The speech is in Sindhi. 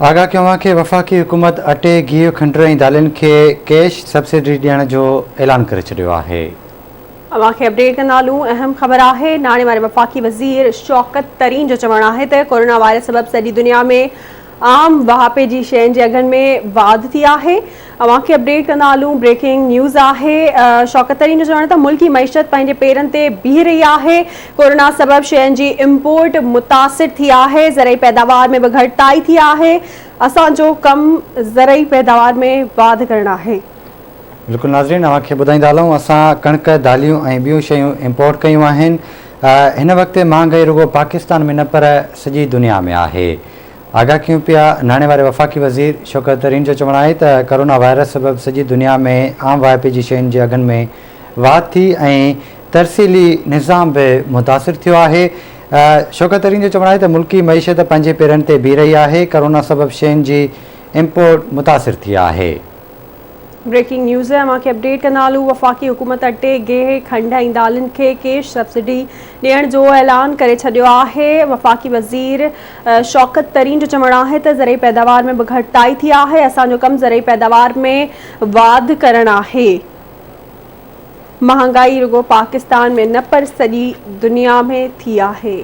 آگاهه ڪيو اوهان کي وفاقي حڪومت اٽي، گيهه، کنڊ ۽ دالين کي ڪيش سبسڊي ڏيڻ جو اعلان ڪري ڇڏيو آهي. اوهان کي اپڊيٽ ڪندا هلون اهم خبر آهي ناڻي واري وفاقي وزير شوڪت ترين جو چوڻ آهي ته ڪورونا وائرس سبب سڄي دنيا ۾ عام واهپي جي شين جي اگهن ۾ واڌ ٿي آهي اوهان کي اپڊيٽ ڪندا هلون بريڪنگ نيوز آهي شوڪت ترين جو چوڻ ته ملڪي معيشت پنهنجي پيرن تي بيهي رهي آهي ڪورونا سبب شين جي امپورٽ متاثر ٿي آهي زرعي پيداوار ۾ به گهٽتائي ٿي آهي اسان جو ڪم زرعي پيداوار ۾ واڌ ڪرڻ آهي. بلڪل ناظرين اوهان کي ٻڌائيندا هلون اسان ڪڻڪ داليون ۽ ٻيون شيون امپورٽ ڪيون آهن هن وقت مهانگائي رڳو پاڪستان ۾ نه پر سڄي دنيا ۾ آهي آگاهه ڪيون پيا، ناڻي واري وفاقي وزير شوڪت ترين جو چوڻ آهي ته ڪرونا وائرس سبب سڄي دنيا ۾ عام واهپي جي شين جي اگهن ۾ واڌ ٿي ۽ ترسيلي نظام به متاثر ٿيو آهي. شوڪت ترين جو چوڻ آهي ته ملڪي معيشت پنهنجي پيرن تي بيهي رهي آهي، ڪرونا سبب شين جي امپورٽ متاثر ٿي آهي. بريڪنگ نيوز اوهان کي اپڊيٽ ڪندا هلون وفاقي حڪومت اٽي، گيهه، کنڊ ۽ دالين کي ڪيش سبسڊي ڏيڻ جو اعلان ڪري ڇڏيو آهي وفاقي وزير شوڪت ترين جو چوڻ آهي ته زرعي پيداوار ۾ به گهٽتائي ٿي آهي اسان جو ڪم زرعي پيداوار ۾ واڌ ڪرڻ آهي مهانگائي رڳو پاڪستان ۾ نه پر سڄي دنيا ۾ ٿي آهي.